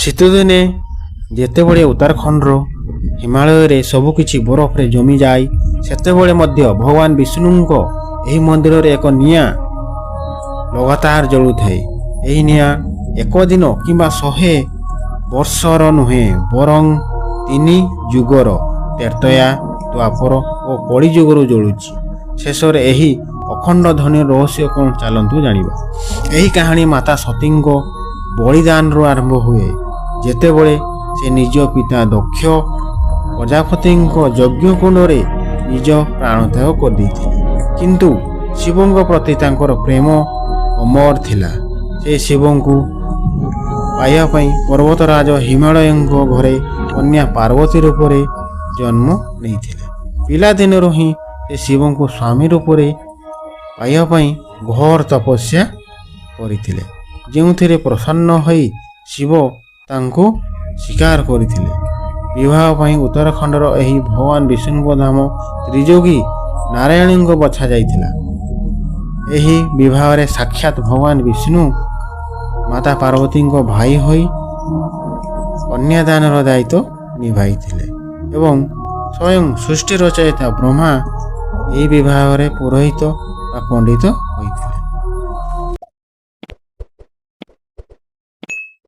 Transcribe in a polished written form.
ଶୀତଦିନେ ଯେତେବେଳେ ଉତ୍ତରାଖଣ୍ଡର ହିମାଳୟରେ ସବୁକିଛି ବରଫରେ ଜମିଯାଏ, ସେତେବେଳେ ମଧ୍ୟ ଭଗବାନ ବିଷ୍ଣୁଙ୍କ ଏହି ମନ୍ଦିରରେ ଏକ ନିଆଁ ଲଗାତାର ଜଳୁଥାଏ। ଏହି ନିଆଁ ଏକ ଦିନ କିମ୍ବା 100 ବର୍ଷର ନୁହେଁ, ବରଂ ତିନି ଯୁଗର, ତ୍ରେତୟା, ଦ୍ୱାପର ଓ କଳିଯୁଗରୁ ଜଳୁଛି। ଶେଷରେ ଏହି ଅଖଣ୍ଡ ଧ୍ୱନିର ରହସ୍ୟ କ'ଣ, ଚାଲନ୍ତୁ ଜାଣିବା। ଏହି କାହାଣୀ ମାତା ସତୀଙ୍କ ବଳିଦାନରୁ ଆରମ୍ଭ ହୁଏ, ଯେତେବେଳେ ସେ ନିଜ ପିତା ଦକ୍ଷ ପ୍ରଜାପତିଙ୍କ ଯଜ୍ଞ କୁଣ୍ଡରେ ନିଜ ପ୍ରାଣତ୍ୟାଗ କରିଦେଇଥିଲେ। କିନ୍ତୁ ଶିବଙ୍କ ପ୍ରତି ତାଙ୍କର ପ୍ରେମ ଅମର ଥିଲା। ସେ ଶିବଙ୍କୁ ପାଇବା ପାଇଁ ପର୍ବତରାଜ ହିମାଳୟଙ୍କ ଘରେ କନ୍ୟା ପାର୍ବତୀ ରୂପରେ ଜନ୍ମ ନେଇଥିଲେ। ପିଲାଦିନରୁ ହିଁ ସେ ଶିବଙ୍କୁ ସ୍ୱାମୀ ରୂପରେ ପାଇବା ପାଇଁ ଘୋର ତପସ୍ୟା କରିଥିଲେ, ଯେଉଁଥିରେ ପ୍ରସନ୍ନ ହୋଇ ଶିବ ତାଙ୍କୁ ସ୍ୱୀକାର କରିଥିଲେ। ବିବାହ ପାଇଁ ଉତ୍ତରାଖଣ୍ଡର ଏହି ଭଗବାନ ବିଷ୍ଣୁଙ୍କ ଧାମ ତ୍ରିଯୋଗୀ ନାରାୟଣଙ୍କ ବଛା ଯାଇଥିଲା। ଏହି ବିବାହରେ ସାକ୍ଷାତ ଭଗବାନ ବିଷ୍ଣୁ ମାତା ପାର୍ବତୀଙ୍କ ଭାଇ ହୋଇ କନ୍ୟାଦାନର ଦାୟିତ୍ୱ ନିଭାଇଥିଲେ ଏବଂ ସ୍ୱୟଂ ସୃଷ୍ଟି ରଚୟିତା ବ୍ରହ୍ମା ଏହି ବିବାହରେ ପୁରୋହିତ ବା ପଣ୍ଡିତ ହୋଇଥିଲେ।